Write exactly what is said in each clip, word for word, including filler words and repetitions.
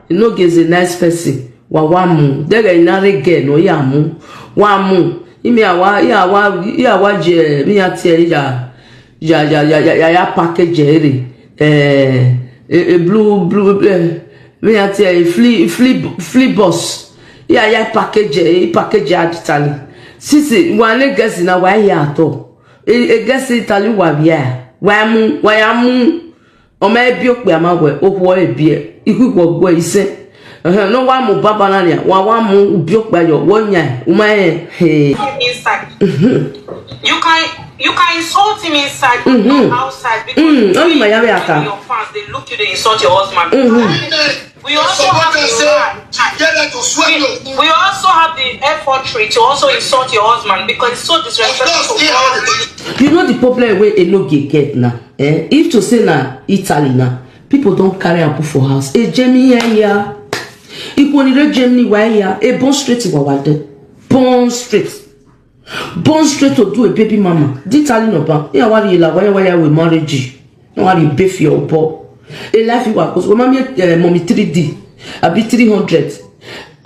Enoge is a nice person. Wa wa mu. Dege inare ge no ya mu. Wa mu. Imi awa ya wa ya wa je mi ya tie ya ya ya ya ya ya package ere. Eh, a, a blue blue eh, mi ya tie flea flea flea boss. Ya ya package e package aditali. Sisi wa ne gesi na wa ya to. E gesi Italy wa bia. Wa mu wa ya mu. Ọmọ ebi okpe ama gwe okwu ebi ikwu ikwu gwe ise. No wa mu baba na nya wa wa mu ubi okpe yo wo nya uma e he. Inside. You can you can insult him inside, but not outside because Mm, only my yare aka. Your fans they look you, they insult your husband. We also have the right. We, we also have the effortry to also insult your husband because it's so disrespectful. You know the problem wey Enoge get now. Eh? If to say na Italy now, people don carry am put for house. Ejemi ya ya. Ikwonire Germany wa ya. E born straight wa wa de. Born straight. Born straight to do a baby mama. Di Italy no ba. Ya wa ri la wa ya wa ya we marriage. No wa ri be fi obo. E life wa ko. Mami eh, mommy three D. Abi three hundred.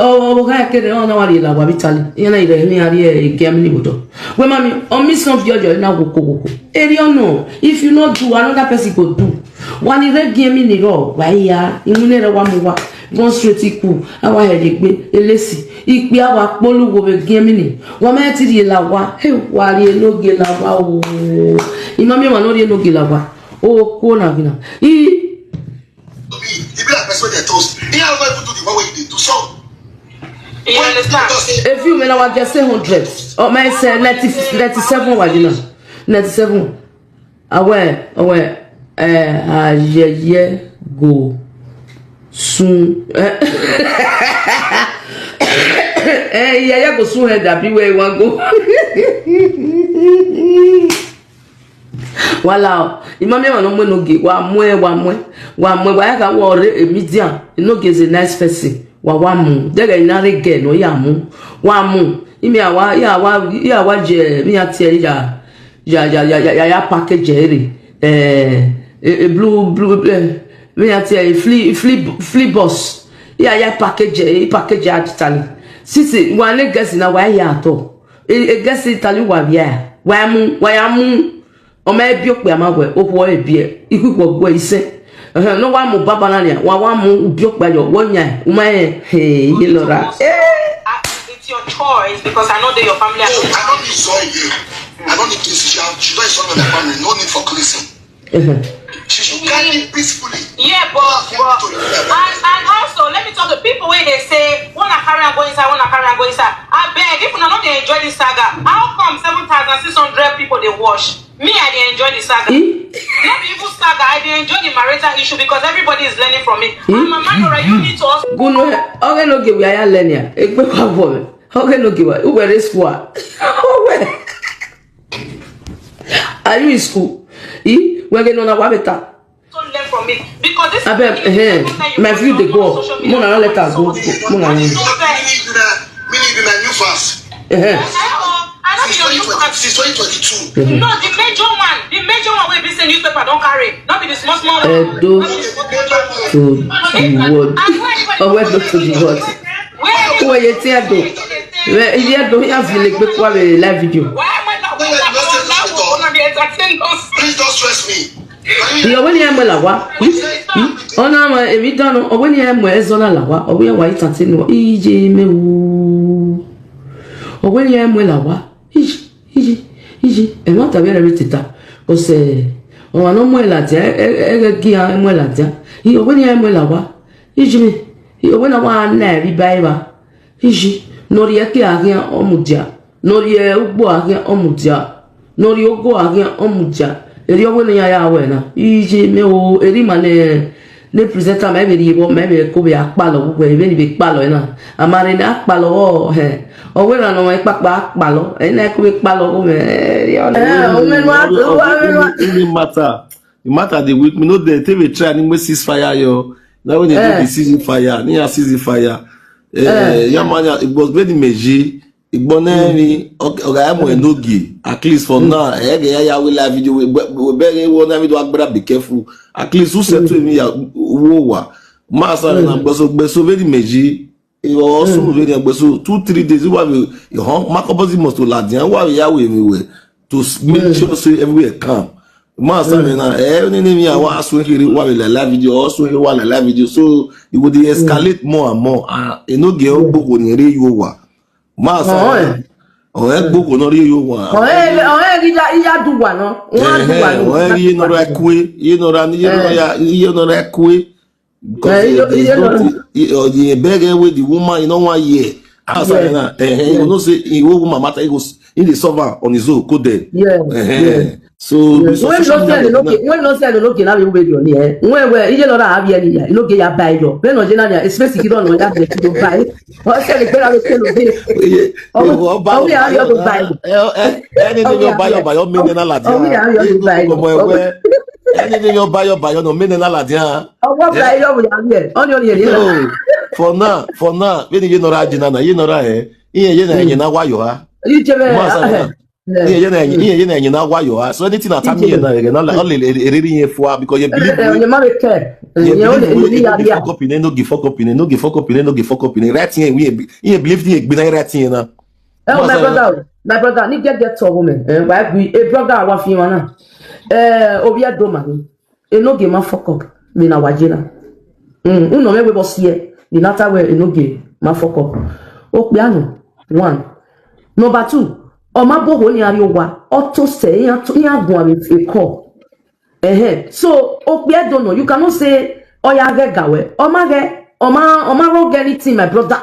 Oh, oh, kaya kere oh na wa ri la wa Italy. Ya na ire mi ari e Germany bodo. We mami, o mi son fi ojo na wo ko wo ko. Eri ono, if you no do, another person go do. Wa ni re gi emi ni ro wa ya, inu ne re wa mu wa. Go straight iku awa he de gbe elesi ipe awa polu wo be gi emi ni. Wa ma ti ri la wa he wa ri Enoge la wa o. Ima mi wa no ri Enoge la wa. O ko na gina. I Be e be like person wey dey toast. He has not even do the one wey he dey do. So You understand? If you men our get say hundred. Oh my say ninety ninety seven wa gina. Ninety seven. Awe awe eh ayeye go sun eh eh yeye go sun head abi where you wan go. Wala o. Imami wa no mwe no ge wa mwe wa mwe wa mwe wa ya ka wa ore a median. Enoge is a nice person. Wa wa mu dege inare ge no ya mu wa mu. Imi awa ya wa ya wa je mi ati ya ya ya ya ya ya package ere eh a blue blue eh mi ati ya flea flea flea boss ya ya package e package aditali. Sisi wa ne gesi na wa ya to e gesi Italy wa bia wa mu wa ya mu. Ọmọ ebi okpe ama gwe okwu ebi ikwu ikwu gwe ise. No wa mu baba na nya wa wa mu ubi okpe yo wo nya uma e he ye lora. It's your choice because I know that your family are. I don't need sorry you. I don't need to see she. She don't insult my family. No need for cleansing. She should carry it peacefully. Yeah, but, but and, and also let me talk to people when they say wanna carry and go inside, wanna carry and go inside. I beg if una no dey enjoy this saga, how come seven thousand six hundred people dey watch? Me, I dey enjoy the saga. No be even saga, I dey enjoy the marital issue because everybody is learning from it. And Mama Nora, you need to also Gunu he oge no ge we aya learn ya. Egbe kwa bo me. Oge no ge wa. U were school. Owe. Are you in school? I we ge no na wa beta. Learn from it because this Abeg, eh, my view dey go up. Mo na let her go. Mo na. Many be my new fans. Eh. I don't be your new fans. Since twenty twenty-two. No, the major one, the major one wey be say newspaper don carry, no be the small small one. Edo to the world. Owe Edo to the world. Where you see Edo? Where you Edo? You have to like make one live video. Why am I not? Please don't stress me. Iyo weni ya mwe la wa. Ona ma ebi dano, o weni ya mwe ezona la wa, o weni ya wa itatinu, ije me wu. O weni ya mwe la wa. Iji iji iji e ma tabe re tita. Ose o wa no mwe la dia e e e gi ya mwe la dia. I o weni ya mwe la wa. Iji me i o weni wa na ebi bai ba. Iji no ri e ki a gi ya o mu dia. No ri e ugbo a gi ya o mu dia. No ri ogo a gi ya o mu dia. Eri o weni ya ya we na. Iji me o eri ma ne ne presenter ma ebe ri ebo ma ebe ko be akpalo we ebe ni be kpalo na. Amare na akpalo o he. O we na no e papa akpalo. E na ko be kpalo ko me. Eri o na. Eh, o me no a to wa me no. Any matter. The matter dey weak me no dey take dey try ni me ceasefire yo. That way they do the ceasefire. Ni a ceasefire. Eh, ya manya it was very meji. Igbo na ni oga ya mo enogi. At least for now, eh, ya ya we live video we be wo na video agbara be careful. At least who said to me ya wo wa. Masa na gbeso gbeso very meji. Iwo osun very gbeso two three days. Wa we hon makobozi must to ladian wa we ya we everywhere to s- make sure say everywhere calm. Masa na eh ni ni mi awa asun here wa we la live video, osun here wa la live video. So it would escalate more and more. Ah, e no get gbogbo ni re yo wa. Masa. Oh, eh. Oh, eh, gbogbo no re yo wa. Ọ̀rẹ́ ọ̀rẹ́ rí ya iya dùn wà náà. Wọ́n á dùn wà náà. Ọ̀rẹ́ rí inú rẹ kú é, inú rẹ ní inú ya inú rẹ kú é. Because eh, you, you know, the beg away the woman, you know, one year. As I na, eh, you know, say he old woman matter, he go, he dey solve am on his own, go there. Yeah, eh, yeah. So yeah. When no say no okay, when no say no okay, now you wait your near. When where you know that have any ya, you know get ya buy your. When no jena ya, especially you don't know that you go buy. Or say the better way to pay. Ọmọ ọba ọmọ yà yọ tó báyìí. Ẹni ní yóò bá yọ bá yọ mí nínú àlàdé. Ọmọ yà yọ tó báyìí. Ẹni ní yóò bá yọ bá yọ nù mí nínú àlàdé. Ọmọ bá yọ wò yà yẹ. Ọni ọni yẹ yẹ. So for now, for now, when you know that, you know that, eh, you know that, you know why you are. Ìjẹbẹ. Masa na. Yeah. Ihe na enye ihe na enye na wa yo ha. So anything that time here na na all eriri ihe for because you believe. Eh, you ma be care. You believe we no give fuck up in no give fuck up in no give fuck up in no give fuck up in right here we you believe the gbe na right here na. Eh, my brother, my brother, ni get get trouble me. Eh, why we a brother wa fi wana. Eh, obi adoma ni. Enoge ma fuck up. Me na wajina. Mm, uno me we boss here. The latter way enoge ma fuck up. Okpiano. One. Number two. Oma boho ni ari owa. Oto se ya to ya gwa with a call. Eh eh. So okpia don't know. You cannot say oya ge gawe. Oma ge oma oma wrong anything, my brother.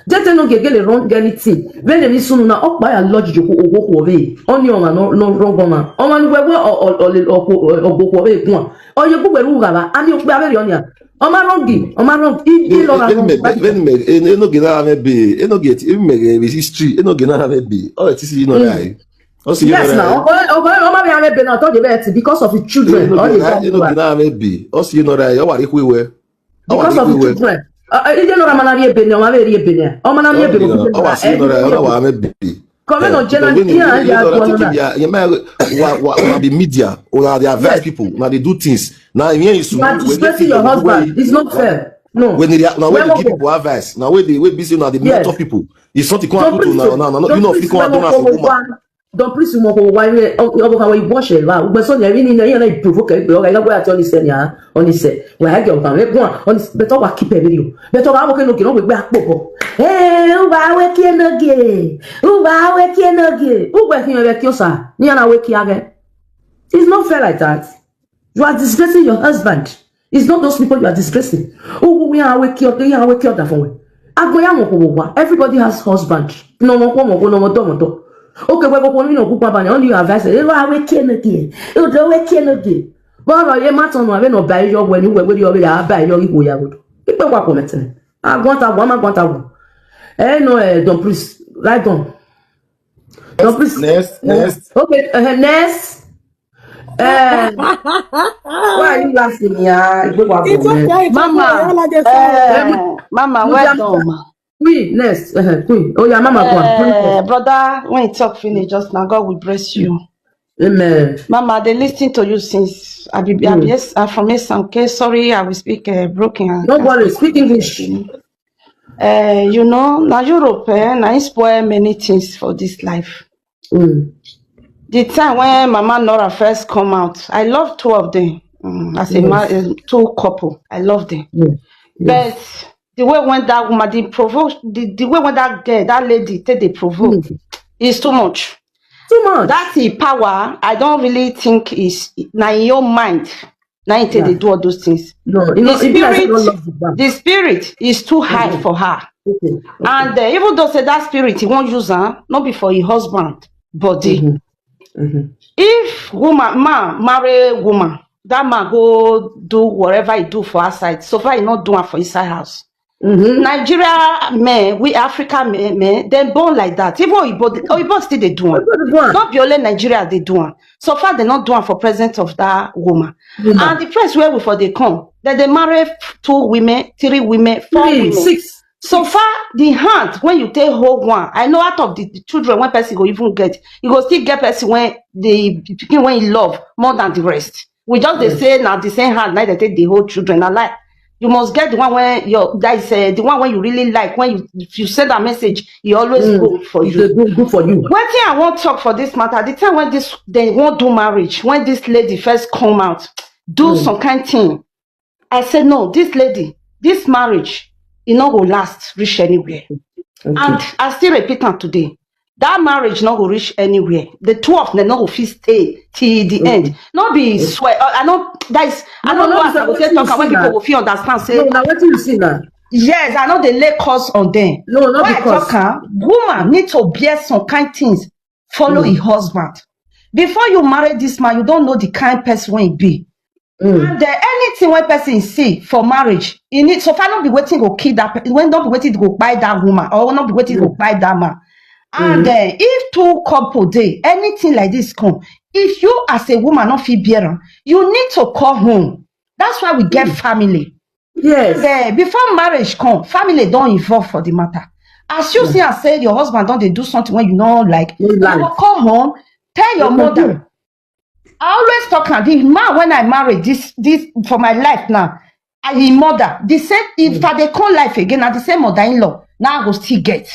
Jete no gege le wrong anything. When they miss na okpa ya lodge joku ogo ko be. Oni oma no no wrong oma. Oma ni wewe o o o le ogo ko be kun. Oye ku weru gaba. Ani okpa be oni a. Oma wrong gi. Oma wrong. I I lo na wrong. When me when me enoge na me be. Enoge ti me ge history. Enoge na me be. Oh, it is you know that. Yes, now. Oma be ame be na to the bet because of the children. All the time. Enoge na me be. Osi you know that. You are equal. Because of the children. Ije no ramana rie bene, ọma be rie bene. Ọma na rie bene. Ọwa si no ra, ọwa me bi. Come no jena ya ya go na. You may wa wa wa be media, or they advise people, now they do things. Now you are disgracing your husband. It's not fair. No. When they now when they give people advice, now when they when busy now they mess up people. It's something come happen to now now now you know if you come and don't ask woman. Don Prince mo ko wa ni o ko ka wa ibo se la ugbe so ni ri ni na ya na ipo fo ke gbe o ga igbo ati oni se ni a oni se wa ha ge o kan re gun oni se beto wa keep e video beto wa wo ke no ke no gbe apo po eh u ba we ke no ge u ba we ke no ge u gbe fi re ki o sa ni ana we ki age. It's not fair like that. You are disgracing your husband. It's not those people you are disgracing. Oh, we are awake here, we are awake here for we. Ago ya mo ko wa. Everybody has husband. No mo ko mo ko no mo to mo to. Okay, we go ko ni no ku pa ba ni. Only your advice. Eh, wa we ke me ke. O do we ke no ke. But ro ye ma ton no we no ba yo we ni we we yo ya ba yo ri ko ya go. Ipe wa ko me tin. I want a one, I want a one. Eh no, eh, don't please. Write down. Don't please. Next, next. Okay, uh, next. Eh, why are you laughing, yeah? It's okay. It's Mama, okay. All I just say. Eh, Mama, well done. Queen, next. Uh, Queen. Oh, yeah, Mama, go on. Eh, brother, when you talk finish just now, God will bless you. Amen. Mama, they listen to you since I be, I be yes, I'm from S N K. Sorry, I will speak uh, broken. Don't worry, speak English. Uh, you know, na Europe, eh, na it spoil many things for this life. Mm. The time when Mama Nora first come out, I love two of them. Mm, as a ma- uh, two couple, I love them. Yeah. But the way when that woman they provoke, the, the way when that girl, that lady take they provoke, is too much. Too much. That is power. I don't really think is now in your mind. Now you take they do all those things. No, you know, the spirit, the spirit is too high for her. Okay. And uh, even though say that spirit, he won't use her, not be for his husband body. Mm-hmm. Mm-hmm. If woman, man marry woman, that man go do whatever he do for outside. So far, he not do am for inside house. Mm-hmm. Nigeria men, we African men, men, they born like that. Even Oyibo, Oyibo still they do am. Not be only Nigeria they do am. So far, they not do am for presence of that woman. Mm-hmm. And the place where we for they come, that they marry two women, three women, four women. Six. So far, the hand when you take hold one, I know out of the, the children when person go even get, you go still get person when the pikin when he love more than the rest. We just they say now the same hand now they take the whole children. I like You must get the one when your, that is, uh, the one when you really like. When you, if you send a message, he always go for you. They do good for you. Wetin I wan talk for this matter, the time when this, they wan do marriage, when this lady first come out, do some kind thing, I say, "No, this lady, this marriage, e no go last reach anywhere." And I still repeat am today. That marriage no go reach anywhere. The two of them no go fit stay till the end. No be swear. I, I no, that is, I No, no no, know no, as I go wetin take you talk am when see people now? Go fit understand say, No, now what do you see now? Yes, I know they lay curse on them. No, not Why I because. Talk am, woman need to bear some kind things, follow his husband. Before you marry this man, you don't know the kind person wey he be. And uh, anything wey person see for marriage, e need, so far no be wetin go kill that person, wey no be wetin go buy that woman, or no be wetin go buy that man. And uh, if two couple dey, anything like this come, if you as a woman no fit bear am, you need to call home. That's why we get family. Yes. Then before marriage come, family don involve for the matter. As you see and say your husband don dey do something wey you no like, No you like. Go come home, tell your You mother. complain. I always talk am, the man when I marry this, this for my life now, I, him mother, the same, if I dey come life again, na the same mother-in-law now I go still get.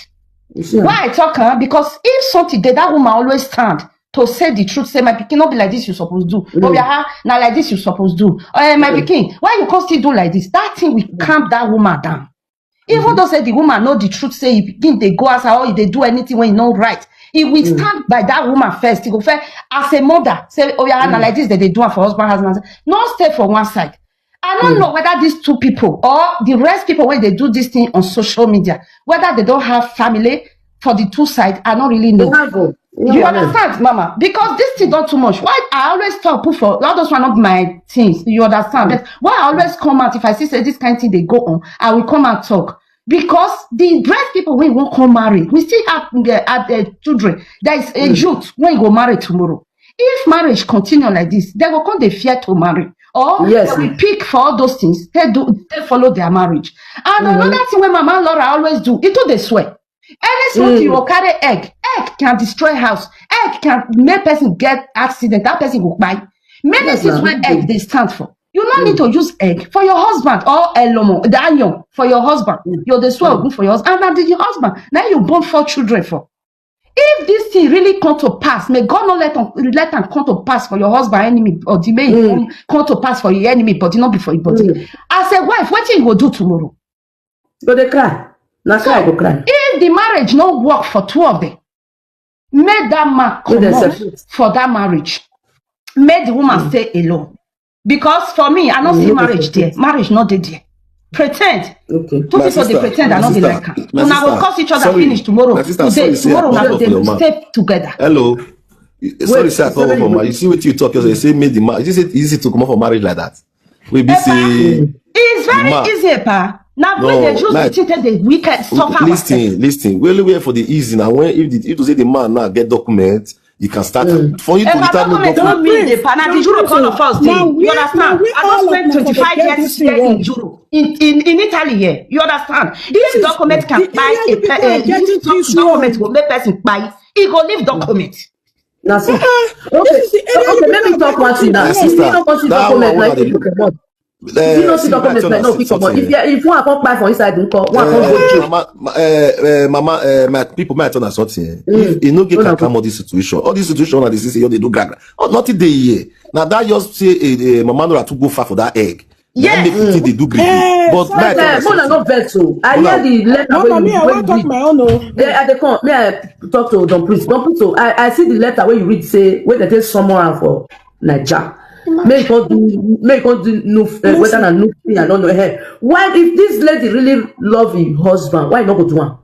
You see, Why I talk am? Because if something dey, that woman always stand to say the truth, say, "My pikin, no be like this you suppose do." Obiaha, na like this you suppose do. Eh, my pikin, why you come still do like this? That thing will calm that woman down. Even though say the woman know the truth, say he begin dey go as how he dey do anything when he no right, he will stand by that woman first. He go first as a mother say, "Oh yeah, na like this they dey do am for husband, husband." No stay for one side. I don't know whether these two people or the rest people when they do this thing on social media, whether they don't have family for the two sides. I don't really know. They have, oh, You understand, Mama? Because this thing don't too much. Why I always talk put for all those one of my things. You understand? But why I always come out if I see say this kind thing they go on, I will come and talk. Because the dress people we won't come marry, we still have the, have the children. There is a youth when go marry tomorrow. If marriage continue like this, they will come they fear to marry. Or Yes. They will pick for all those things. They do, they follow their marriage. And another thing when Mama Laura always do, it do they swear. Any something you go carry egg, egg can destroy house. Egg can make person get accident. That person go buy. Many Yes, things ma'am. When egg they stand for. You no need to use egg for your husband or elomo, the iron for your husband. You dey swear good for your husband. And na the husband, now you born four children for. If this thing really come to pass, may God not let am, let am come to pass for your husband enemy body. May it come, come to pass for your enemy body, not be for your body. As a wife, what you go do tomorrow? Go dey cry. Na cry go cry. If the marriage no work for two of them, make that man Make dem comot separate. For that marriage. Make the woman stay alone. Because for me, I no see marriage there. Marriage not dey there. Pretend. Okay. Two My people they sister, pretend I my no be sister, like am. my Una go sister, cause each other sorry. Finish tomorrow. My sister, Today, sorry, say I tomorrow come una up go for your man. Stay together. Hello. Sorry, Wait, sir, I come sorry, up for you my. You see what you talk. You say make the man. You say easy to come up for marriage like that. We be say It's very Ma. Easy, pa. Now No, we dey use like, the thing take the wicked suffer ourselves. Listen, listen. We only wait for the easy now. When if the, if to say the man now get document, you can start for you to If I without no document document. No mean the pa, na the Europe all of us dey. Now we- You understand? now we I just all of spent us for the twenty-five get years this here thing in wrong. Europe, in in in Italy here. You understand? This is document the can buy area a people pe- are uh, getting this doc- things document wrong. Will make person buy. He go leave document. That's it. This is the area Okay, okay, people let me are talk one thing now. getting My Things sister, wrong. If you don't see that document, one like wey you I comot. Eh, If you don't see see, document, I like no tell fit you comot. If something. you if you wan come buy for inside, you come. One come go Eh, check. mama, ma- eh, mama, eh, my people, my turn or something. Eh. If you no get No, no. Calm all this situation, all this situation, and this is you dey do gra gra. Oh, nothing dey here. Now that just say, eh, eh, Mama Nora to go far for that egg. Yes. Make the thing they do greedy. Eh, But sorry. my turn Eh, or Mona no something. Vex o. I Mona. Hear the letter Mama, wey me, you I wey wan you talk read. My own o. Eh, I dey come. May I talk to Don Priest? Don Priest o. I I see the letter wey you read say wey dem take summon am for Naija. Make you come do make you come do no uh, whether na no thing I don't know. Eh. Why if this lady really love her husband, why you no go do am?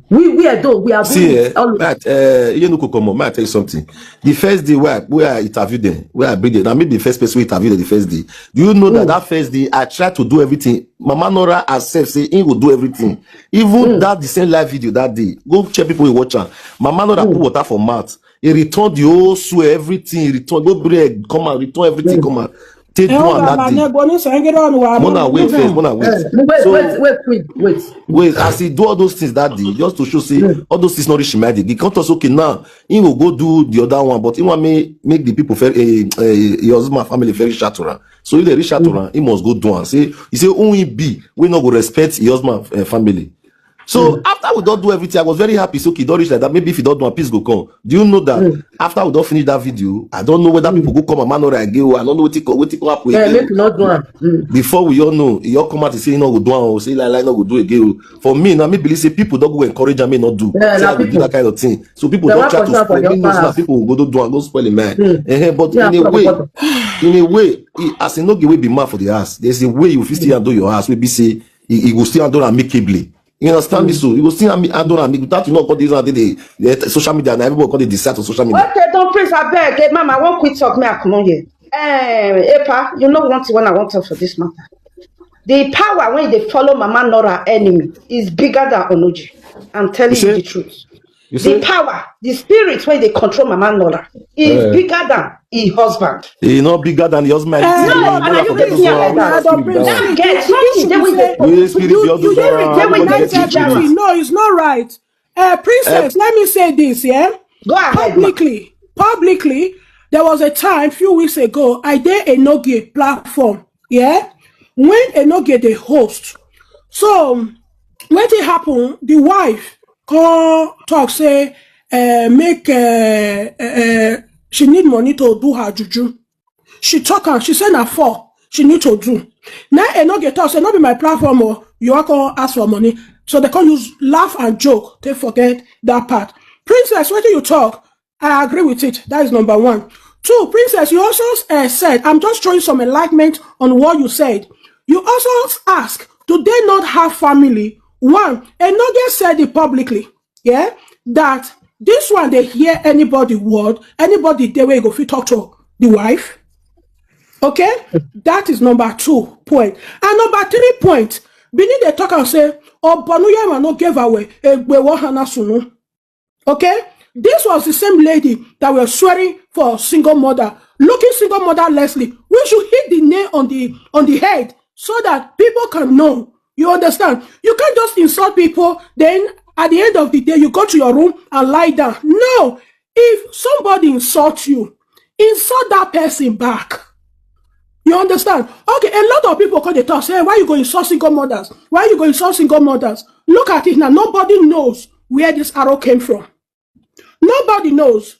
We we Edo we are See, doing eh, it all Matt, uh, you know, Kokomo, Matt, tell you something. The first day where I, where I interviewed them, where I bring them, now maybe the first person we interviewed them the first day. Do you know that that first day I tried to do everything? Mama Nora herself say he will do everything. Even that the same live video that day, go check people who watch am. Mama Nora put water for mouth. He returned the whole swear, everything. He returned, go bring, come and return everything, come and dey do am that day. Mona, wait first, Mona, wait. Wait, wait, wait, wait, wait. Wait, as he do all those things that day, just to show say all those things not reach him head. He come talk say, okay, now he will go do the other one, but he want me make the people very, uh, uh, your husband family very shattered. So if they reach out to am, he must go do am. Say, he say, who he be? We no go respect your husband uh, family. So after we don't do everything, I was very happy. So he don't reach like that. Maybe if he don't do am, peace go come. Do you know that after we don't finish that video, I don't know whether people go come and man or again. I don't know what it what it happen. Yeah, make not do am. Before we all know, he all come out and say he no go do am, or say like like no go do again. For me, now me believe say people don't go encourage am, me not do. Yeah, say na I go do people. That kind of thing. So people They don't want try to control for spoil. your Me knows now house. People will go do am, go spoil him mind. Eh, but Yeah, in a for way, what? In a way, he, as he no get way be mad for the house. There's a way you fit still handle your house. We be say he, he go still handle amicably. You understand me? So he go still handle amicably. That you not got this and the, the social media and everybody got the decide on social media. Okay, don't please, I beg. Hey, mama, I won't quit talk. Me, I come on here. Eh, Epa, you know one thing when I want to talk for this matter. The power when they follow Mama Nora enemy is bigger than Onoji. I'm telling you say- the truth. You The see? Power, the spirit when they control Mama Nora is Eh. Bigger than his husband. He not bigger than the husband. Eh, He No, not and I for didn't this hear one. like that. Sleep down. Now get something they will We spirit you, the other you, one. they will What not is teach it? us. No, it's not right. Uh, princess, let me say this, yeah? Go ahead, ma. Publicly, publicly, there was a time, few weeks ago, I did a Nogi platform, yeah? When a Nogi the host. So, when it happened, the wife call talk say, uh, make, uh, uh, uh, she need money to do her juju. She talk am, she say na four she need to do. Now Enoge talk say no be my platform, or you all come ask for money. So they come use laugh and joke. They forget that part. Princess, what do you talk? I agree with it. That is number one. Two, Princess, you also uh, said, I'm just throwing some enlightenment on what you said. You also ask, do they not have family? One, Enoge said it publicly, yeah, that this one they hear anybody word, anybody they will go fit talk to the wife. Okay, that is number two point. And number three point, Benin they talk and say, oh, Bonu Yama no gave away, eh, we wa hana sunu. Okay, this was the same lady that was swearing for single mother, looking single mother Leslie. We should hit the nail on the on the head so that people can know. You understand? You can't just insult people, then at the end of the day, you go to your room and lie down. No, if somebody insults you, insult that person back. You understand? Okay, a lot of people come dey talk say, why you go insult single mothers? Why you go insult single mothers? Look at it now. Nobody knows where this arrow came from. Nobody knows.